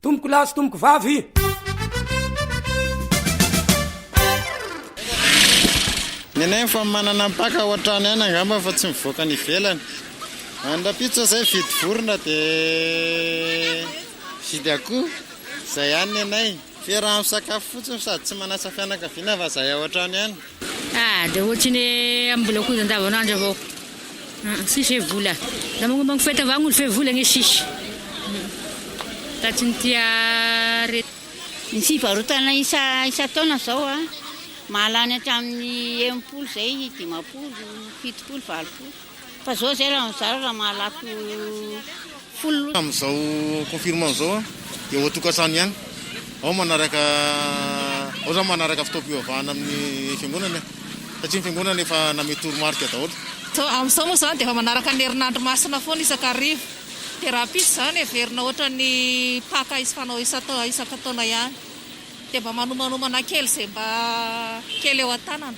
Tompoko lahy sy tompoko vavy. Ny anay efa manana mpaka ao an-trano ihany angamba fa tsy mivoaka any ivelany. Any rahampitso zay mividy vorona dia mividy akoho, zay ihany ny anay. Fiaraha-misakafo fotsiny sady tsy manasa fianakaviana fa zay ao an-trano ihany. Ah dia ohatry ny mbola koa andavanandro avao tsisy hoe vola raha magnomagno fety avao gn'olo fe vola gne sisy da tsy nitia arety. Ny fivarotana isa isan-taona izao a, mahalany hatramin'ny 60 izay, 50, 70, 80. Fa zao zay raha mizara raha mahalafo folo. Amin'izao confinement izao dia ao an-tokantrano ihany, ao manaraka ao zany manaraka fotoam-pivavahana amin'ny fiangonana e, satria ny fiangonana efa namehy toromarika daholo. Amin'izao moa izany dia efa manaraka ny herinandro masina foana isan-kariva. Dia rahampitso izany heverina ohatran'ny Paka izy fanao isan-taona ihany. Dia mba manomanomana kely izay mba kely eo an-tanana.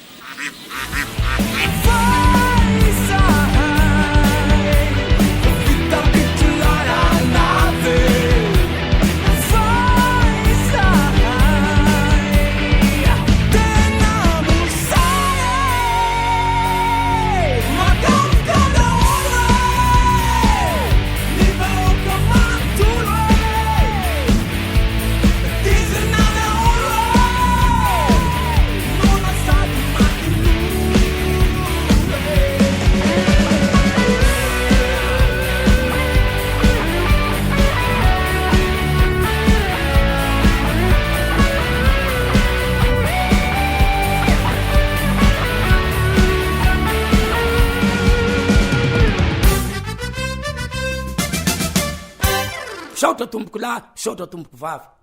Misaotra tompoko lahy, misaotra tompoko vavy.